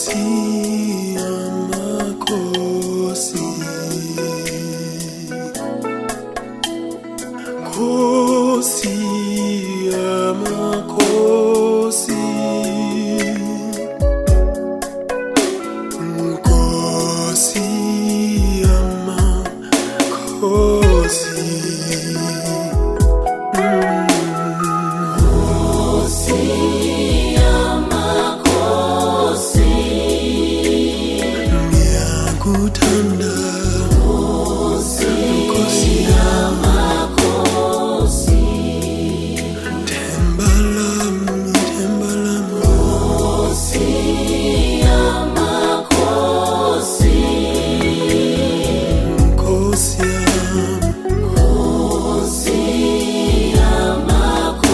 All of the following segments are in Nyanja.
Nkosi yamakhosi, Nkosi yamakhosi, Nkosi yamakhosi. Ngiyakuthanda Nkosi yamakhosi, themba lami, themba lami, Nkosi yamakhosi, Nkosi yami. Nkosi yamakhosi.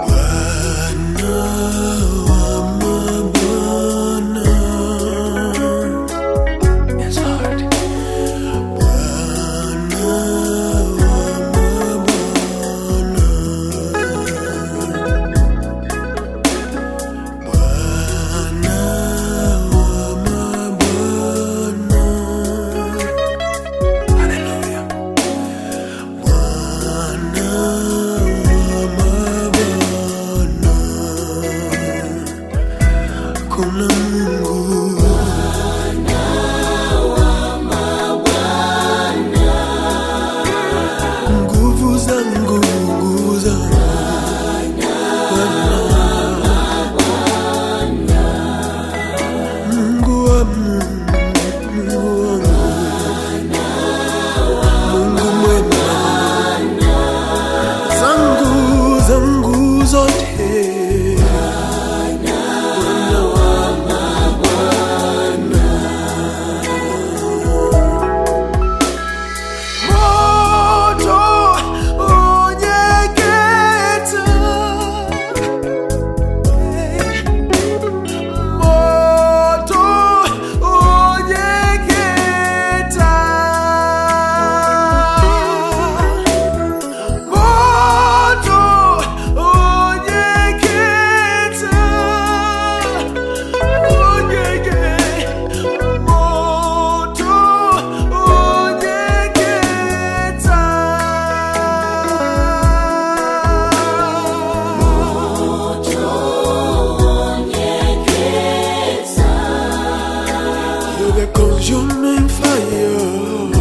Bwana wamabwana. Yes, Lord. Bwana wamabwana. Bwana wamabwana. Hallelujah. Bwana wamabwana. Kuna Mungu. Nguvu zangu, nguvu zangu. Bwana. Mungu wa Mungu, Mungu wangu. Mungu mwema. Zangu, zangu zote. Bwana wa mabwana. Moto unyeketa. Moto unyeketa. Moto unyeketa. Unyeke. Moto unyeketa. Moto unyeketa. You're the consuming fire.